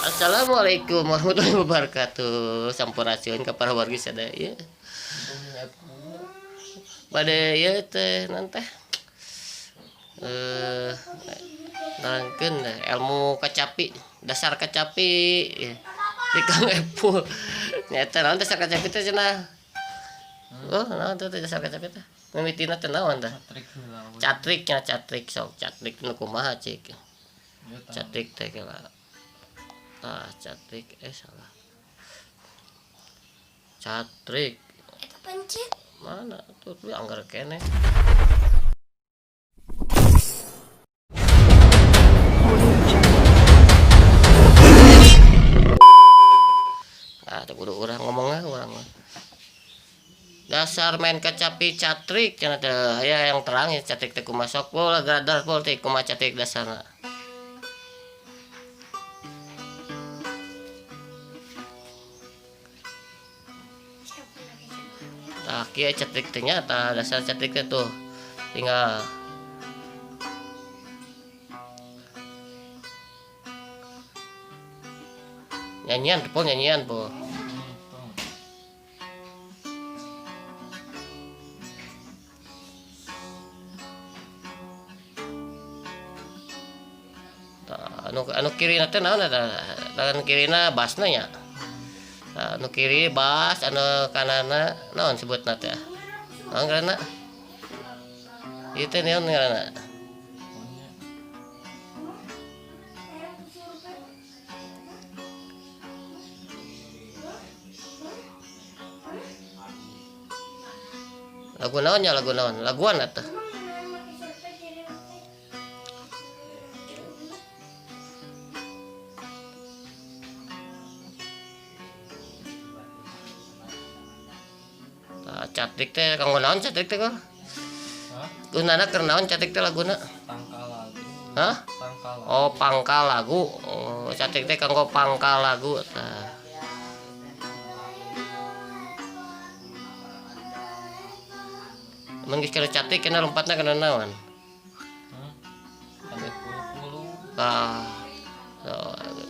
Assalamualaikum warahmatullahi wabarakatuh. Sampurasun ka para wargi sadaya. Bade ieu teh naon teh? Eh, nerangkeun ilmu kacapi, dasar kacapi di Kang Epul. Nyaeta naon dasar kacapi teh cenah? Oh, naon teh dasar kacapi teh? Mimitina teh naon tah? Catrik nya, catrik sok catrik nu kumaha cik? Catrik teh kela. Tah, catrik salah. Catrik. Eta pencet. Mana tuh tuh anggar keneh. Nah, teu kudu urang ngomongna urang mah. Dasar main kacapi catrik cenah teh. Ya yang terang ya catrik teh kumaha sok bola gradar pol teh kumaha catrik dasarna. Tah kieu catrik teh nya, tah dasar catrik teh tuh. Tinggal nyanyian tuh, nyanyian po. Tah, anu kirina teh naon eta? Tangan kirina basna nya. Tah, anu kiri bas, anu kanana naon sebutna teh? Naon ngaranna? Ieu teh naon ngaranna? Lagu naon nya, lagu naon? Laguan atuh. Tah, catrik teh kanggo naon catrik teh, Kang? Hah? Gunana keur naon catrik teh laguna? Pangkal lagu. Hah? Pangkal lagu. Oh, pangkal lagu. Oh, catrik teh kanggo pangkal lagu tah. Mun geus kana catrik kana lompatna kana naon? Kana kulu-kulu. Tah. So,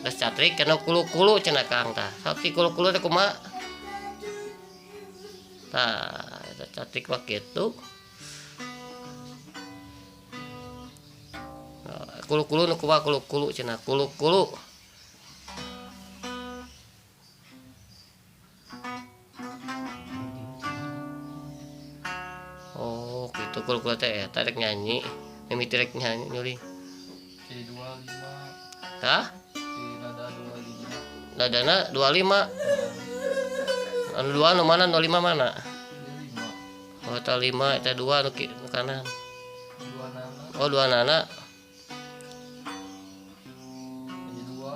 geus catrik kana kulu-kulu cenah Kang tah. Sok si kulu-kulu teh kumaha? Tah, eta catrik mah kitu. Kulu-kulu nu kumaha kulu-kulu cenah, kulu-kulu. Oh, gitu kulu-kulu teh eta rek nyanyi, mimiti rek nyanyi nyuling. C 25. Hah? C nada 25. Nadana 25. Anu 2 anu mana, anu 5 mana? 5. Oh, eta 5, eta 2 anu kanan. 2 nana. Oh, 2 nana. Jadi 2.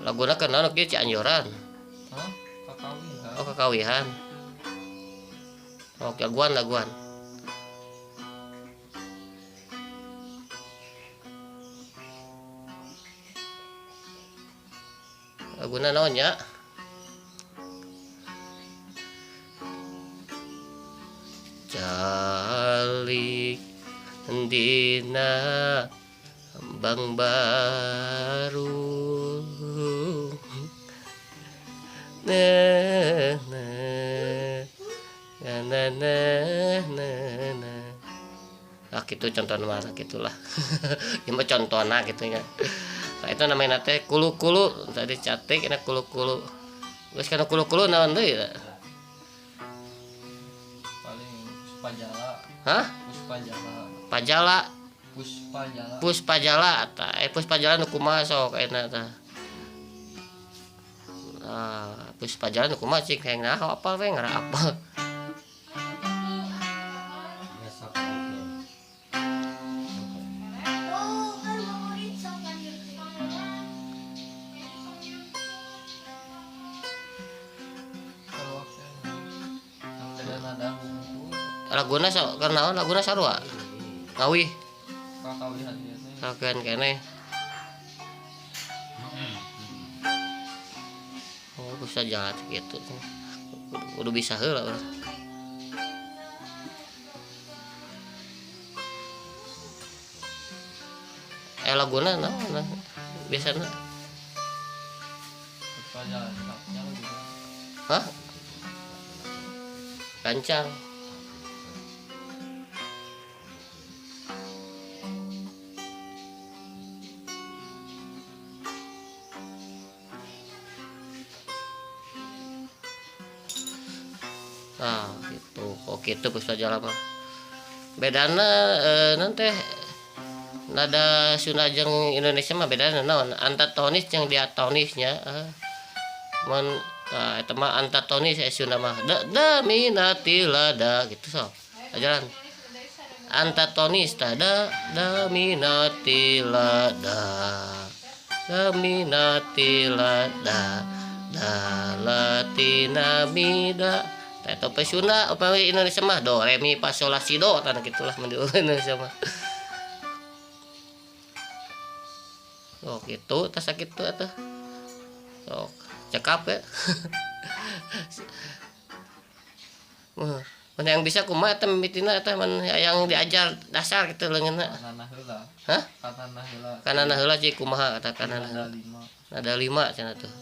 Laguna keur naon kieu Cianjuran? Hah? Kakawihan. Oh, kakawihan. Oh, laguan, laguan. Laguna naon nya? Calik dina bang baru na na na na na na. Ah, gitu contoh mah gitulah. Ieu mah contohna gitu nya. Nah, itu namanya teh kulu-kulu tadi catik enak kulu-kulu. Geus kana kulu-kulu naon deui ya? Paling Puspajala. Hah? Puspajala. Pajala. Puspajala. Puspajala tah. Puspajala nu kumaha sok enak tah. Ah, Puspajala nu kumaha cik hayang naha apal we ngara apal. Laguna sok keur naon? Laguna sarua? Ngawih. Kakawihan keneh. Kakawihan keneh. Oh, bisa jalan gitu. Kudu bisa heula urang. Aya laguna naon nah, biasana? Puspa Jala cekapnya lagu. Hah? Gancang. Nah, gitu. Kok gitu Puspa Jala mah. Bedana nanti nada Sunda jeung Indonesia mah bedana naon? Antatonis jeung diatonisnya. Mun eta mah antatonis Sunda mah. Da da mi na ti la da gitu so. Ajaran. Antatonis ta da da mi na ti la da. Da mi na ti la da. Da la ti na mi da. Tah eta upami Sunda, upami Indonesia mah do re mi fa sol la si do tah gitulah mun di Indonesia mah. Oh gitu, tas sakitu atuh. Sok, cekap ya. Wah, mana yang bisa kumaha eta mimitina eta mun yang diajar dasar gitu leungeunna. Kanana heula. Hah? Kanana heula. Kanana heula cik kumaha eta kanana Nada heula. 5. Nada 5 cenah tuh.